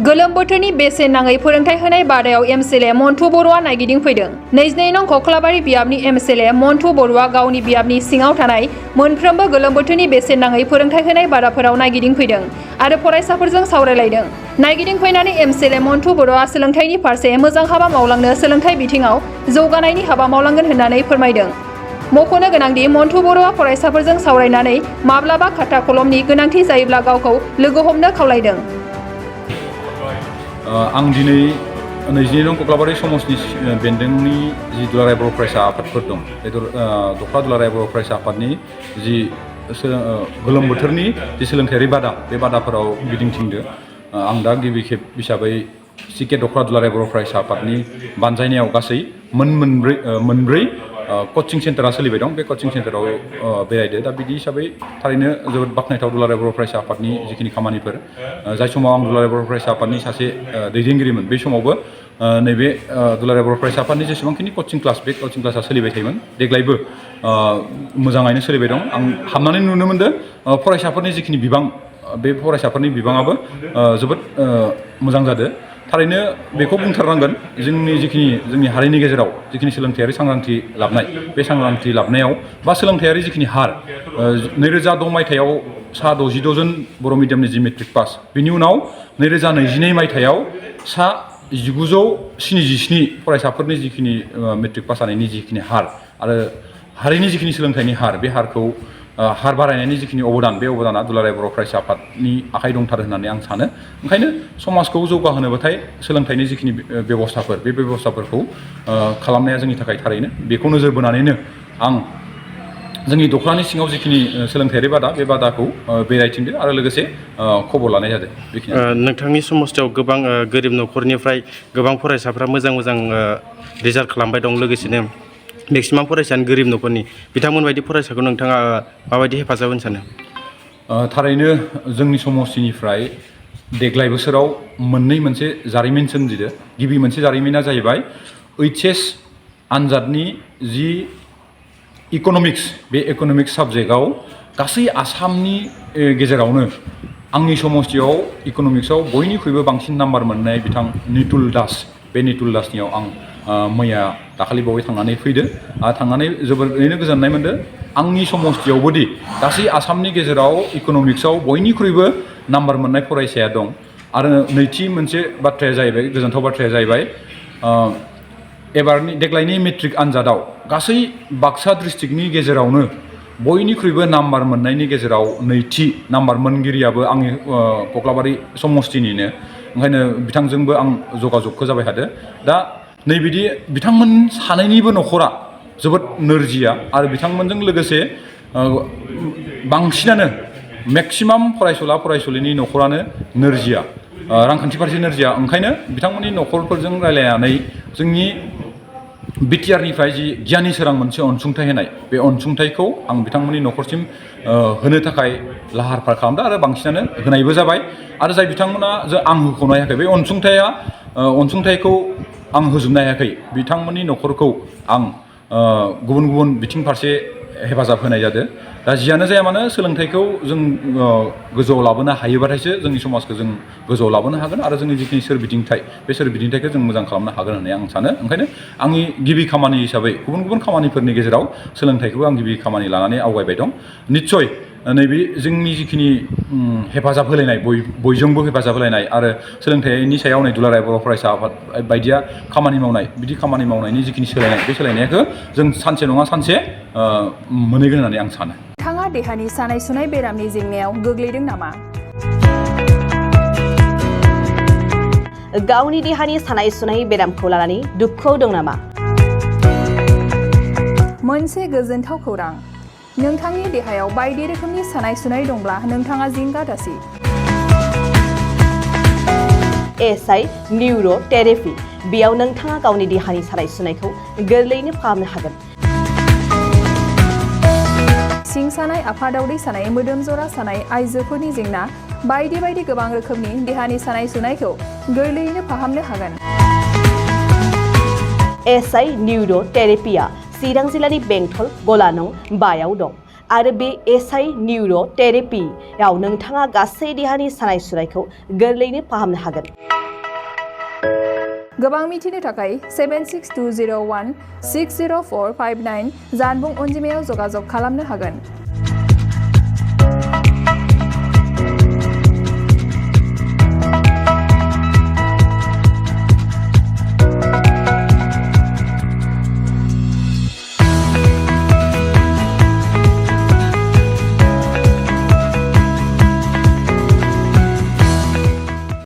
गोलोम बोथोरनि बेसेन नाङै फोरोंथाय होनाय बादायाव एमसिएलए मन्टु बर'आ नायगिदिंफैदों। 22 नं कक्लाबारि बियाबनि एमसिएलए मन्टु बर'आ गावनि बियाबनि सिङाव थानाय मोनफ्रोमबो गोलोम बोथोरनि बेसेन नाङै फोरोंथाय होनाय बादाफोराव नायगिदिंफैदों आरो फरायसाफोरजों सावरायलायदों। नायगिदिंफैनानै एमसिएलए मन्टु बर'आ सोलोंथायनि फारसे मोजां हाबा मावलांनो सोलोंथाय बिथिङाव जौगानायनि हाबा मावलांगोन होननानै फोरमायदों। मख'नो गोनांदि मन्टु बर'आ फरायसाफोरजों सावरायनानै माब्लाबा खाथा कलमनि गोनांथि जायोब्ला गावखौ लोगो हमनो खावलायदों। आं दिनै 22 नं कक्लाबारि समाजनि बेन्दोंनि जि दुलाराय बर' फरायसा आफादफोर दं बे दख्ला दुलाराय बर' फरायसा आफादनि जि गोलोम बोथोरनि जि सोलोंथायारि बादा बे बादाफोराव गिदिंथिंदों। आं दा गिबि खेब हिसाबै सिके दख्ला दुलाराय बर' फरायसा आफादनि बानजायनायाव गासै मोनब्रै कचिं सेन्टारा सोलिबाय दं। बे कचिं सेन्टाराव बेरायदो। दा बिदि हिसाबै थारैनो जोबोद बाख्नायथाव दुलाराय बर' फरायसा आफादनि जिखिनि खामानिफोर जाय समाव आं दुलाराय बर' फरायसा आफादनि सासे दैदेनगिरिमोन बे समावबो नैबे दुलाराय बर' फरायसा आफादनि जेसेबांखिनि कचिं क्लास बे कचिं क्लासा सोलिबाय थायोमोन। देग्लायबो मोजाङैनो सोलिबाय दं। आं हाबनानै नुनो मोनदों फरायसाफोरनि जिखिनि बिबां बे फरायसाफोरनि बिबाङाबो जोबोद मोजां जादों। थारैनो बेखौ बुंथारनांगोन जोंनि हारिनि गेजेराव जिखिनि सोलोंथायारि सांग्रांथि लाबनाय बे सांग्रांथि लाबनायाव बा सोलोंथायारि जिखिनि हार 2006 मायथाइयाव सा 66 जन बर' मिडियामनि जि मेट्रिक पास बिनि उनाव 2022 मायथाइयाव सा 1977 फरायसाफोरनि जिखिनि मेट्रिक पास जानायनि जिखिनि हार आरो हारिनि जिखिनि सोलोंथाइनि हार बे हारखौ हार बारायनायनि जिखिनि अबदान बे अबदाना दुलाराय बर' फरायसा आफादनि आखाइ दंथारो होननानै आं सानो। ओंखायनो समाजखौ जौगाहोनोबाथाय सोलोंथाइनि जिखिनि बेबस्थाफोर बे बेबस्थाफोरखौ खालामनाया जोंनि थाखाय थारैनो बेखौ नोजोर बोनानैनो आं जोंनि दख्लानि सिङाव जिखिनि सोलोंथायारि बादा बे बादाखौ बेरायथिंदो आरो लोगोसे खबर लानाय जादों। नोंथांनि समस्थियाव गोबां गोरिब न'खरनिफ्राय गोबां फरायसाफ्रा मोजां रिजाल्ट खालामबाय दं। लोगोसेनो मेक्सिमाम फरायसायानो गोरिब न'खरनि बिथांमोन बायदि फरायसाखौ नोंथाङा माबायदि हेफाजाब होनो सानो? थारैनो जोंनि समस्थिनिफ्राय देग्लाय बोसोराव मोनसे जारिमिन सोमजिदो। गिबि मोनसे जारिमिना जाहैबाय HS आनजादनि जि इक'नमिक्स बे इक'नमिक्स साबजेक्टआव गासै आसामनि गेजेरावनो आंनि समस्थियाव इक'नमिक्सआव बयनिख्रुइबो बांसिन नाम्बार मोननाय बिथां नितुल दास बे नितुल दासनियाव आं मैया दाखालि बावै थांनानै फैदो। थांनानै जोबोरैनो गोजोननाय मोनदों। आंनि समस्थियावबोदि गासै आसामनि गेजेराव इक'नमिक्सआव बयनिख्रुइबो नाम्बार मोननाय फरायसाया दं। आरो नैथि मोनसे बाथ्राया जाहैबाय गोजोनथाव बाथ्राया जाहैबाय देग्लायनि मेट्रिक आनजादाव गासै बाक्सा डिस्ट्रिक्टनि गेजेरावनो बयनिख्रुइबो नाम्बार मोननायनि गेजेराव नैथि नाम्बार मोनगिरियाबो आंनि कक्लाबारि समस्थिनिनो। ओंखायनो बिथांजोंबो आं जगाजगखौ जाबाय थादों। दा नैबिदि बिथांमोन सानैनिबो न'खरा जोबोद नोरजिया आरो बिथांमोनजों लोगोसे बांसिनानो मेक्सिमाम फरायसुलिनि न'खरानो नोरजिया, रांखान्थि फारसे नोरजिया। ओंखायनो बिथांमोननि न'खरफोरजों रायलायनानै जोंनि बिटिआरनिफ्राय जि गियाननि सोरां मोनसे अनसुंथाइ होनाय बे अनसुंथाइखौ आं बिथांमोननि न'खरसिम होनो थाखाय लाहार फाहार खालामदों आरो बांसिनानो होनायबो जाबाय। आरो जाय बिथांमोना आं होख'नो हायाखै बे अनसुंथाइखौ आं होजोबनो हायाखै बिथांमोननि न'खरखौ आं गुबुन बिथिं फारसे हेफाजाब होनाय जादों। दा जियानो जाया मानो सोलोंथाइखौ जों गोजौआव लाबोनो हायोबाथायसो जोंनि समाजखौ जों गोजौआव लाबोनो हागोन आरो जोंनि जिखिनि सोरबिथिंथाय बे सोरबिथिंथायखौ जों मोजां खालामनो हागोन होननानै आं सानो। ओंखायनो आंनि गिबि खामानि हिसाबै गुबुन खामानिफोरनि गेजेराव सोलोंथाइखौबो आं गिबि खामानि लानानै आवगायबाय दं। निस्सय नैबे जोंनि जिखिनि हेफाजाब होलायनाय बयजोंबो हेफाजाब होलायनाय आरो सोलोंथाइनि सायाव नै दुलाराय बर' फरायसा आफाद बायदिया खामानि मावनाय बिदि खामानि मावनायनि जिखिनि सोलायनाय बे सोलायनायखौ जों सानसे नङा सानसे मोनहैगोन होननानै आं सानो। नोंथाङा देहानि सानाय सुनाय बेरामनि जेंनायाव गोग्लैदों नामा? गावनि देहानि सानाय सुनाय बेरामखौ लानानै दुखुआव दं नामा? मोनसे गोजोनथाव खौरां, नोंथांनि देहायाव बायदि रोखोमनि सानाय सुनाय दंब्ला नोंथाङा जिंगा दासि। SI निउर' थेरापि बेयाव नोंथाङा गावनि देहानि सानाय सुनायखौ गोरलैयैनो फाहामनो हागोन। सिं सानाय, आफादावदै सानाय, मोदोम जरा सानाय, आइजोफोरनि जेंना बायदि गोबां रोखोमनि देहानि सानाय सुनायखौ गोरलैयैनो फाहामनो हागोन। SI निउर' थेरापिया चिरां जिल्लानि बेंटल गलानं 5 आव दं आरो बे एसआइ निउर' टेरेपियाव नोंथाङा गासै देहानि सानाय सुनायखौ गोरलैयैनो फाहामनो हागोन। गोबां मिथिनो थाखाय 7620160459 जानबुं अनजिमायाव जगाजग खालामनो हागोन।